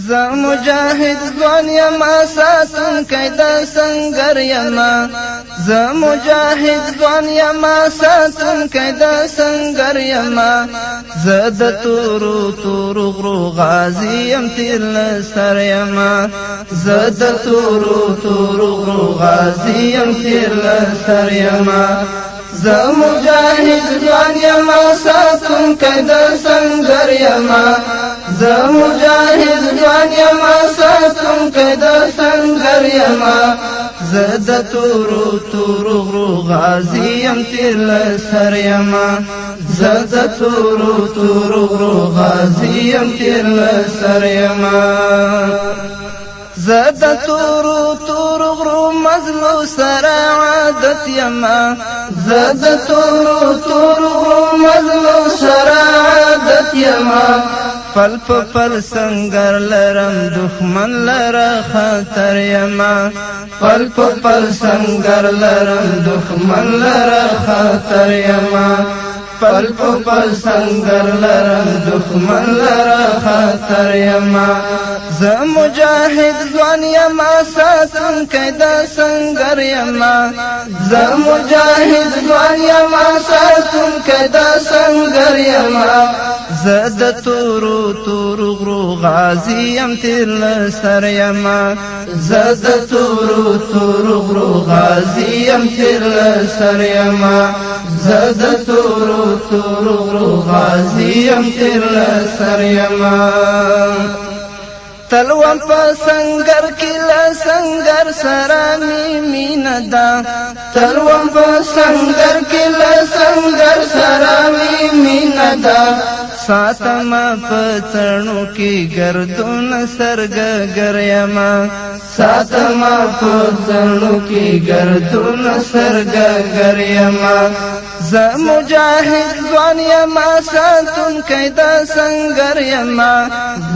زه مجاهد ځوان یم، ساتونکی د سنګر یم. زه مجاهد ځوان یم، ساتونکی د سنګر یم. زه د تورو تورو غرو غازی یم، تیر له سر یم. زه د تورو تورو غرو غازی یم، تیر له سر یم. زه مجاهد ځوان یم، ساتونکی د سنګر یم. زه مجاهد ځوان یم، ساتونکی د سنګر یم. زه د تورو تورو غرو غازی یم، تیر له سر یم. زه د تورو تورو غرو غازی یم، تیر له سر یم. زه د تورو تورو غرو مزلو سره عادت یم. زه د تورو تورو غرو مزلو سره عادت یم. پل په پل سنگر لرم، دښمن لره خطر یم. پل په پل سنگر لرم، دښمن لره خطر یم. پل په پل سنگر لرم، دښمن لره خطر یم. زه مجاهد ځوان یم، ساتونکی د سنګر یم. زه مجاهد ځوان یم، ساتونکی د سنګر یم. زه د تورو تورو غرو غازی یم، تیر له سر یم. زه د تورو تورو غرو غازی یم، تیر له سر یم. زه د تورو تورو غرو غازی یم، تیر له سر یم. تلوم په سنگر کې، له سنگر سره مې مینه ده. تلوم په سنگر کې، له سنگر سره مې مینه ده. ساتم په څڼو کې ګردون سرګګر یم. ساتم په څڼو کې ګردون سرګګر یم. زه مجاهد ځوان یم، ساتونکی د سنګر یم.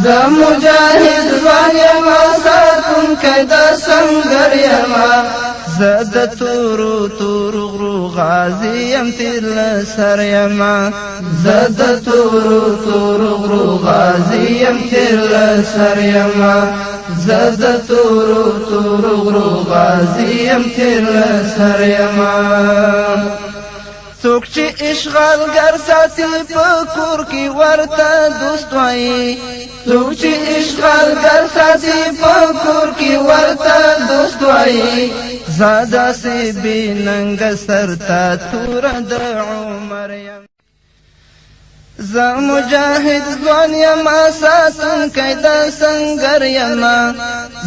زه مجاهد ځوان یم، ساتونکی د سنګر یم. زه د تورو تورو غرو غازی یم، تیر له سر یم. زه د تورو تورو غرو غازی یم، تیر له سر یم. زه د تورو تورو غرو غازی یم، تیر له سر یم. څوک چې اشغالګر ساتي په کور کې، ورته دوست وایي. څوک چې اشغالګر ساتي په کور کې، ورته دوست وایي. زاده سي بې ننګ سرته تور د عمر یم. زه مجاهد ځوان یم، ساتونکی د سنګر یم.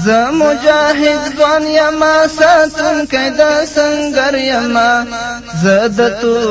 زه مجاهد ځوان یم، ساتونکی د سنګر یم. زه د تور